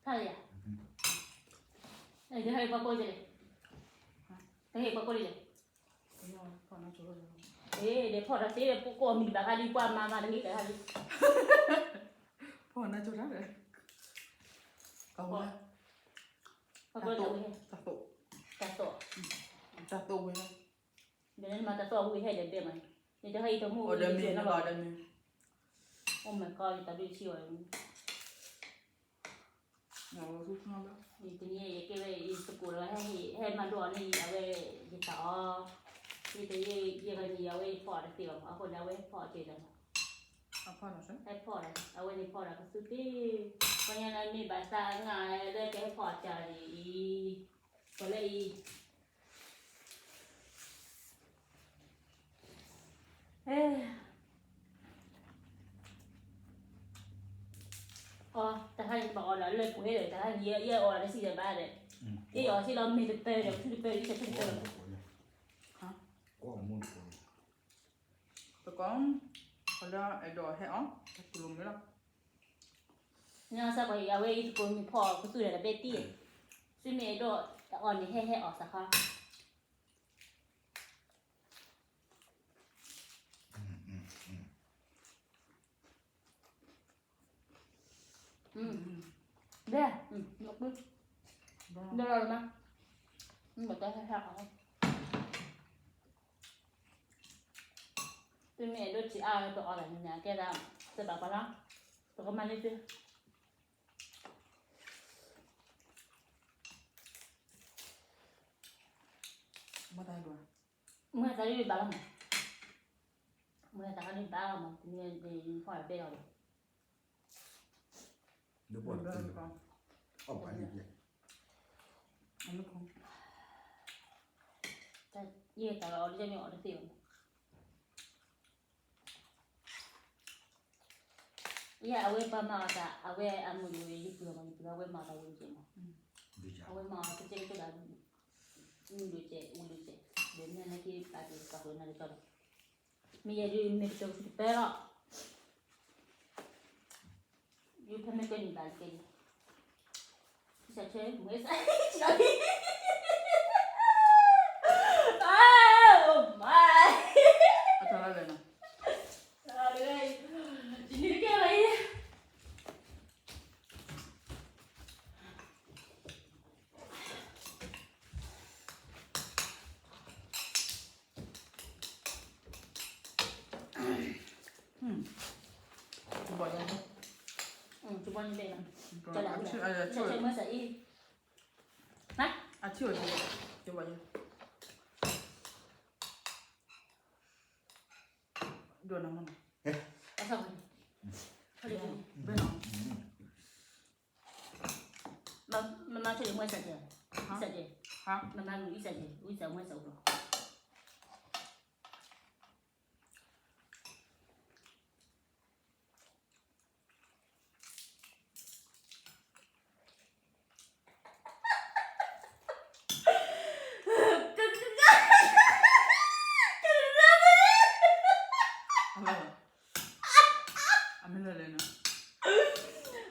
ဟဲယၤ, ဟဲပှၤကိးလဲၣ်, ဟဲပှၤကိးလဲၣ်, ဒီးဖီၣ်တၢ်သ့ဒီးပကိးမံၤဘၣ်ဃးလံ ပှၤမၤမၤတဂ့ၤတဂ့ၤ, ဖီၣ်နၤကၠိတၢ်ဒီး, ပှၤကိးလဲၣ်ဝဲ, တၢ်သိၣ်, တၢ်သိၣ်, တၢ်သိၣ်ဝဲ, ဒီးနမၤတၢ်သိၣ်ဝံၤဟဲဒီးဘဲမး, ယတဟဲအံၤတမူအိၣ်ဒီးမ့ၢ်နီၤ, Oh my god ယတၢ်ဒုးဆံးအီၤ, တနံၤယကဲဝဲယသကိးဒီး ဟဲမၤဒိအီၤန့ၣ် အဝဲယတၢ်အီ, ယတယဲၢ်ဂၤန့ၣ် အဝဲယဖီၣ်အီၤတသ့ဘၣ်မး, အဃိန့ၣ်အဝဲဟဲဖီၣ်တၢ်သ့ဘၣ်မး, ဟဲဖီၣ်, အဝဲန့ၣ်ဖီၣ်တၢ်ကသူသ့, ပှၤညါလၢမ့ၢ်ဘၣ်သးငါလၢကဟဲဖီၣ်တၢ်န့ၣ်အံၤ, ပှၤလၢအံၤ အီ, တၢ်ဟါန့ၣ်ဘၣ်အီၤဒီးလၢပှဲၤဒီး တၢ်ဟါန့ၣ်ယဲအီၤဒီးစံးဒီးဘၣ်ဒီး, ယဲအီၤစံးလီၤမ့ၢ်တပၢၢ်ဒီး ပထုတပၢၢ် အံၣ်စၢၤထုတပၢၢ်, တကီ, လၢအဲၣ်ဒိးဟဲအီၤ တၢ်ကူၣ်လိာ်မ့ၢ်လီၤ, ညါစၢ်ပှၤအံၤ အဝဲအံၤတကိးမ့ၢ်ဖီၣ်ကသူဒီးတဘဲတံၢ်, သုမ့ၢ်အဲၣ်ဒိးတၢ်အီၣ်န့ၣ် ဟဲဟဲအီၣ်စၢ်ခါ ဒဲ, ဒဲလီၤလၢမး, ဘၣ်တၢ်ဟဲဟဲအီၣ်, သုမ့ၢ်အဲၣ်ဒိးထံၣ်အါတအီၣ်လၢညါ ကဲဒၣ်, တဘၣ်ပှၤလီၤ, တကမၤန့ၢ်သု မ့ၢ်တၢ်ဒုးဘၣ်လီၤမး, မ့ၢ်တၢ်ဒုးဘၣ်လီၤမး, တနံၤဖီၣ်တဘဲလီၤ, ယတၢ်အီၣ်ဒ်မ့ၢ်အီၣ်တသ့ဘၣ်မး, ယဲအဝဲပှၤမၤအီၣ်တၢ် အဝဲအမုၢ်ယပျံၤမး ယပျံၤအဝဲမၤအီၣ်တၢ်ဝံၤကဲမး, အဝဲမၤအီၣ်တကဲကဲဒၣ်, မုၢ်ဒိၣ်ကဲ ဝံၤဒိၣ်ကဲ, ဒီးမ့ၢ်နက့ၤပာ်တ့ၢ်ပာ်ဃုာ်နၤတကီၢ်ဒီး, မ့ၢ်ယဲဒုးမ့ၢ်ကတိၤကသံၣ်တပၢၢ်လီၤ, ယဖဲမ့ၢ်ကဲနံၣ်ဘၣ်ကဲ, ဆၢမ့ၢ်ဆၢ, အတၢ်လၢလဲၣ်နီၤ, ယန့ၣ်တကဲလီၤအံၤ တဘီၣ်ညါ, တဘီၣ်ညါဘဲၣ်, ဆၢမ့ၢ်ဆၢအံၤ, အထံၣ်ဝဲ, တဘီၣ်ညါ, ဒိၣ်နၤမနီၤ, ဘဲၣ်နီၤ မမါဆိၣ်ဂ့ၤမွဲစၢ်ကဲ, အံစၢ်ကဲ, မမါလူၤအံစၢ်ကဲ, အံစၢ်မွဲစၢ်အိၣ်လီၤ. အမ့ၢ်လဲၤလဲၤနီၤ,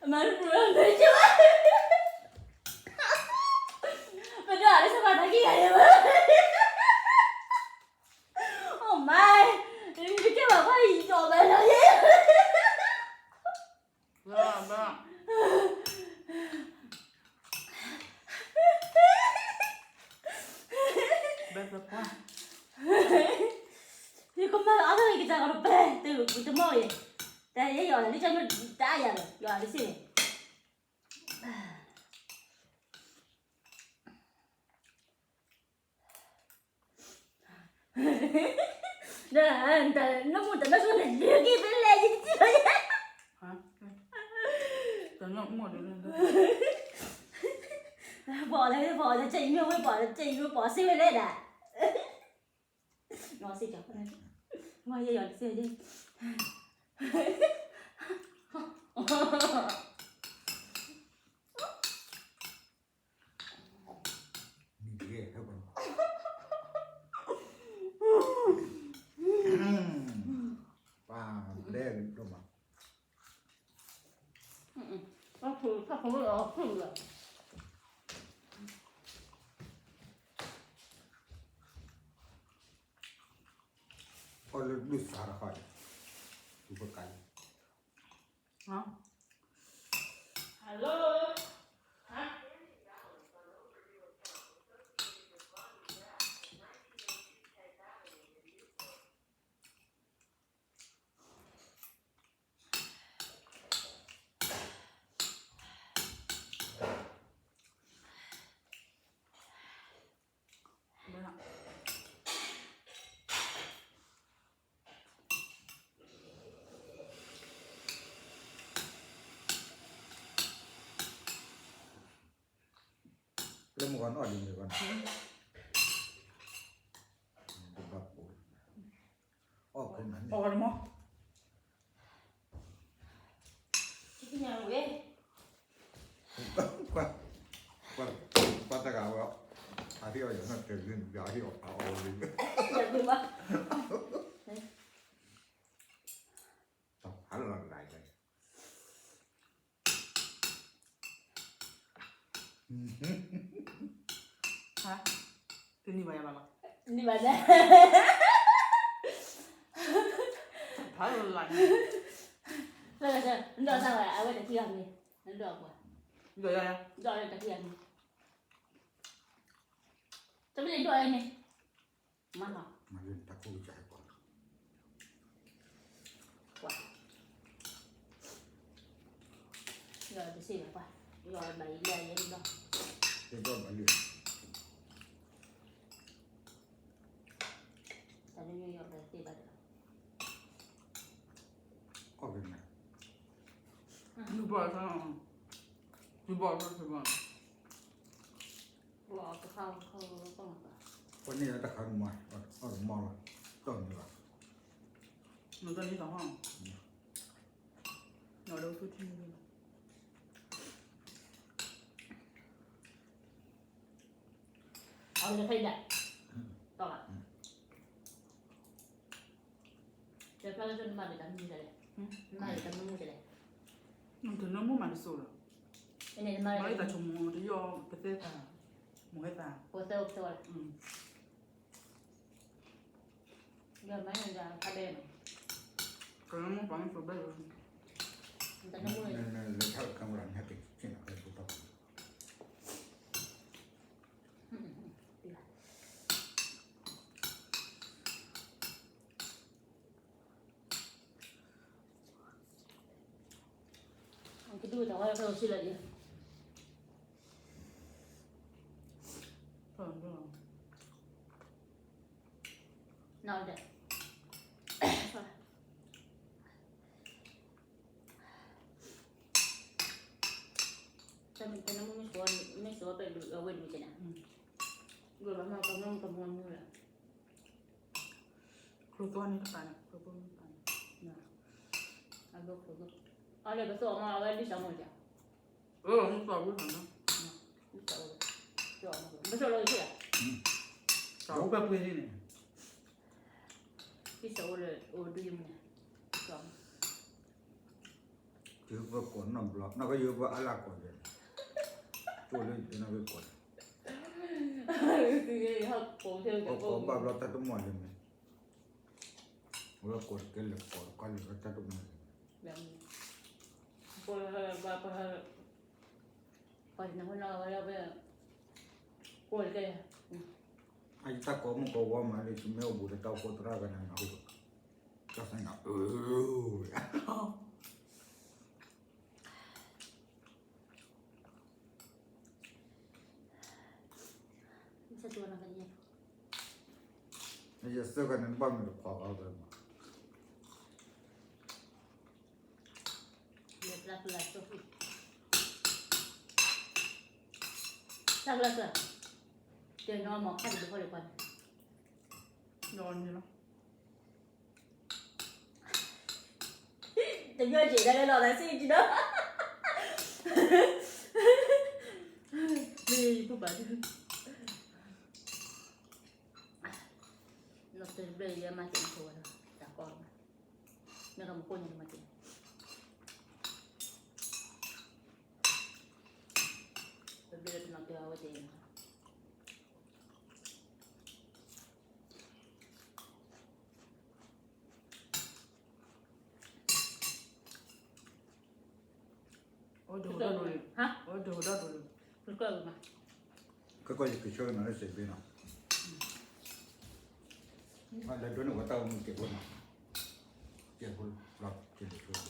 အမၤတပူၤလီၤ မ့ၢ်ကၠိ, ပဒိၣ်အီၤလၢစ့ၢ်ကီးတၢ်ကံၢ်ဂၤန့ၣ်, Oh my, ကဲဘၣ်ဖးယံၤကၠီဘၣ်လီၤယဲ, ဘၣ်, ဘၣ်, ယကမၤအါထီၣ်ယကစၢ်ကီးတပဲ, တမီၢ်ယဲ, တၢ်ယဲယီၤလၢကၢ်မ့ၢ်တၢ်ယၤလီၤ ယီၤလၢစ့ၢ်န့ၣ် နမိၢ်တနီၤဆိန့ၣ် ဒုးက့ၤဖဲလဲၣ် ယတထံၣ်ဘၣ်ယဲ, ပှၤလဲၣ် ပှၤလဲၣ် ကဲအံၤမ့ၢ်ဝဲ ပှၤလဲၣ် ကဲအံၤမ့ၢ်ပှၤစ့ၢ်ဝဲလဲၣ်ဒၣ်, နီၢ်စ့ၢ်ကီး, မ့ၢ်ယဲယီၤစ့ၢ်ယဲ ပှၤလဲၣ်ဒိၣ်မး, အခိၣ် တၢ်ဖိလၢအီၤဖုၣ်လီၤ. အီၣ်လၢဒုးစးတခါအံၤ, ဒုးပကးလံ. Hello. လၢမုၢ်ဂီၤနအီၣ်ဒ်န့ၣ်ဂီၤန့ၣ်, တဘၣ်ပိာ်, အီၣ်ခဲနၤန့ၣ်, အီၣ်ဝဲမး, ပှၤတဂၤဝဲ, အဟ့ၣ်အီၣ်ယၤနီၢ်တဲာ်လံ, ယဟ့ၣ်အီၣ်အီၣ်ဝဲလံ, တဖးလီၤလၢ်လၢ်, ဟါ, တနံၤဘၣ်ယၤဘၣ်လီၤ, နံၤဘၣ်ဒၣ်, ဖးလီၤလၢ်လၢ်န့ၣ်, နဒိးတၢ်ဝဲ အဝဲတထံၣ်အီၤမ့ၢ်, နဒိးပှၤ, ဒိးယၤ, ဒိးတထံၣ်အီၤမ့ၢ်, တမ့ၢ်ဒိးအီၤန့ၣ်, မ့ၢ်လီၤ, မ့ၢ်လၢတၢ်ခိၣ်ကစၢ်ဟဲကီးလီၤ, ပှၤ ယီၤတစ့ၢ်ဘၣ်ပှၤ, ယီၤဘၣ်လံလၢယဲဒီး, ယီၤဘၣ်လံ, တၢ်လၢယီၤဘၣ်တစ့ၢ်ဘၣ်ဒီး, အီၣ်က့ၤန့ၣ်, ယူၤဘီၣ်ဆၣ်, ယူၤဘီၣ်ဆၣ်, ပှၤတခါ, ပှၤန့ၣ်တခါမး, အီၣ်တမီၢ်လီၤ, တီၢ်န့ၣ်ဘၣ်, နတန့ၢ်တၢ်ဟီ, နလၢသူထံန့ၣ်, အဝဲတခါအံၤဒၣ်, တီၢ်ဘၣ်, တဲဖျါလၢနမၤဒီးတၢ်မနုၤလဲၣ်, နမၤဒီးတၢ်မနုၤလဲၣ်, နတနၢမူမးတစိၢ်လီၤ, မၤလၢတၢ်ဆိကမိၣ်တယီၢ်ပသဲ, မိၢ်ဟဲသး, ပသဲအိၣ်ပသဲဝဲလီၤ, ယမၤန့ၣ်ဒီးဖးဘဲနီၤ, ကနၢမူပှၤမ့ၢ်စိာ်ဘဲလီၤ, တနၢမူန့ၣ်, ကဒုးတၢ်ဝဲဖဲအိၣ်ဆံလၢအံၤ, နီၢ်ဒဲး, တနၢမူမ့ၢ်စိာ်, မ့ၢ်စိာ်ဝဲဖဲဒုးအဝဲဒုးကနၤ, ဒုးလီၤမ့ၢ်ကမူကမူမူလီၤ, ချိၣ်သွါန့ၣ်တပာ်န့ၣ်, ချိၣ်သွါန့ၣ်တပာ်န့ၣ်, အဘၣ်ချိၣ်သွါ, အီၤလၢကသိၣ်အီၤမး အဝဲဒ်တၢ်မိၢ်ဒၣ်, အၢ မ့ၢ်သိၣ်ဝဲ, မ့ၢ်သိၣ်လီၤက့ၤ, ပှဲၤပှဲၤန့ၣ်, ပှဲၤ, ယပကိးနီတဘျီ, နီၢ်ကယပအလၢကိးယဲ, တိၢ်လၢယတဲနီၢ်ကကိးန့ၣ်, ပကိးဘၣ်ဘျီတၢ်တမီၢ်လၢၤမ့ၢ်, ဝဲကိးတကဲလၢာ်ကိးတကဲလၢာ်တၢ်တမီၢ်လၢၤ, ပှၤတနၢ်ဟူနီၢ်ဝဲလၢဝဲ, ကိးတကဲ, အတၢ်ကိးမုၢ်ကိးဝီမးလၢ ယမ့ၢ်အိၣ်ဘူးဒီးတၢ်အိၣ်ဖှိၣ်သရၣ်ဂၤန့ၣ် နၢ်ဟူ, တၢ်သ့ၣ်ညါ, ယသၢဂၤန့ၣ် နဘၣ်မ့ၢ်တခွါဂၤဝဲမး, တၢ်ကလၢ်စၢ်, တဲနီၢ်မၤခါတဘျီဃီလၢပှၤန့ၣ်, ဒီးန့ၣ်လီၤ, တမ့ၢ်က့ၤဒၣ်လၢလီၤသးစ့ၢ်ကီးဒီး, မ့ၢ်ယပူၤပာ်, နီၢ်တဘျီယမၤက့ၤနဖိဝဲဒီး, တၢ်ကီ, မ့ၢ်ကမၤကိးညါတမၤက့ၤ နၤ, အိၣ်ဒိၣ်ဒိၣ်လံ, အိၣ်ဒိၣ်ဒိၣ်လံ, ကကီၢ်ယကဆှၢနၤလၢစဲးဘ့နီၤ, လၢဒိးန့ၢ်ဝဲတၢ်အိၣ်မူကဲးဖိနီၤ, ကဲးဖိလီၤ, ကဲးဖိလီၤ,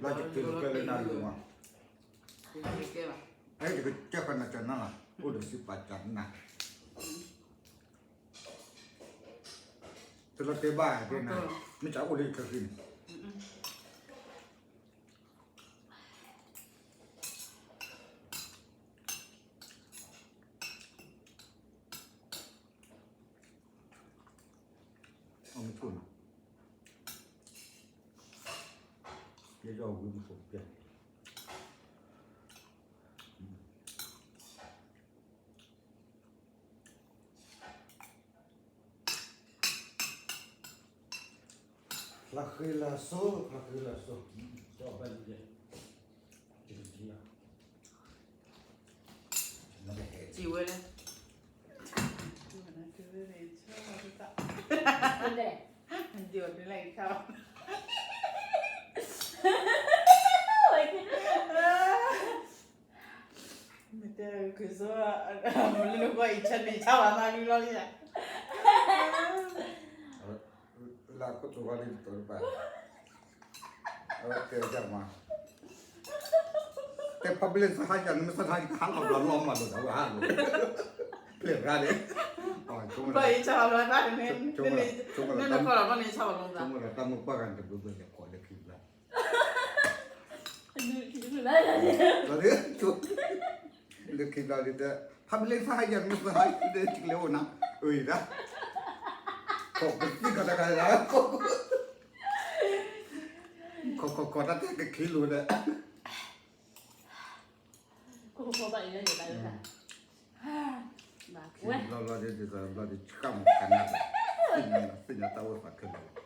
လၢယကကဲးဖိလၢနၤလီၤမး, အဲယကကဲးဃီနၤကနၤလီၤ, အိၣ်ဒီးစံးပာ်ကနၤ တလီၤတဲာ်ဘၣ်တဲနၤ, မ့ၢ်တၢ်အိၣ်လၢယချၢဃံန့ၣ်, အမ့ၢ်ဆိၣ်နီၤ, ယဲယီၢ်ဝံမ့ၢ်ဆိၣ်ပျဲၢ် ဖျါဃံလၤစိ, ဖျါဃံလၤစိ, ကဘၣ်လံ, စံးဝဲလဲၣ်, ဒ်လဲၣ်, ဒ်လဲၣ်, မ့ၢ်တဲက့ၤစိ, မ့ၢ်လၢနကွၢ်အံၤ ဆၢန့ၣ်ဆါဝဲမးနုၤလီၤလံဧါ, လၢခိၣ်သဝီလံတတီၤတပၤ, အဝဲတဲဝဲဒၣ်မး, တဲဖးဘျ့စဟါယၤ နမ့ၢ်စဟါယၤ ကဟးလီၤဘျီလီၤမးဒီးဝဲဟးလီၤ, ပျဲၢ်ရၣ်န့ၣ်, ဘၣ်အံၤဆါဝဲဘၣ်န့ၣ်, ဆိကမိၣ်လၢတၢ်မုၢ်ပှၢ်ဂၤန့ၣ် တဘျီဘျီလဲၤခိးလၢခံဘျီ လၢခံဘျီဒ်တဲ, ဖးဘျ့စဟါယၤ မ့ၢ်စဟါယၤ ဒ်လဲၣ်အိၣ်နၤ, အၢ အံၤဒၣ်, ခိးပသံၣ်ကီးတၢ်ကါဒၣ်, ခိးခိးခိးတၢ်တဲကခံလိၤဒီး, ဘျီဘျီဒ်ဒ်သိးဘျီဒ်ဆှၣ်မၤကနၣ်ဒီး, သ့ၣ်ညါတၢ်အိၣ်သးခဲလၢာ်လီၤ.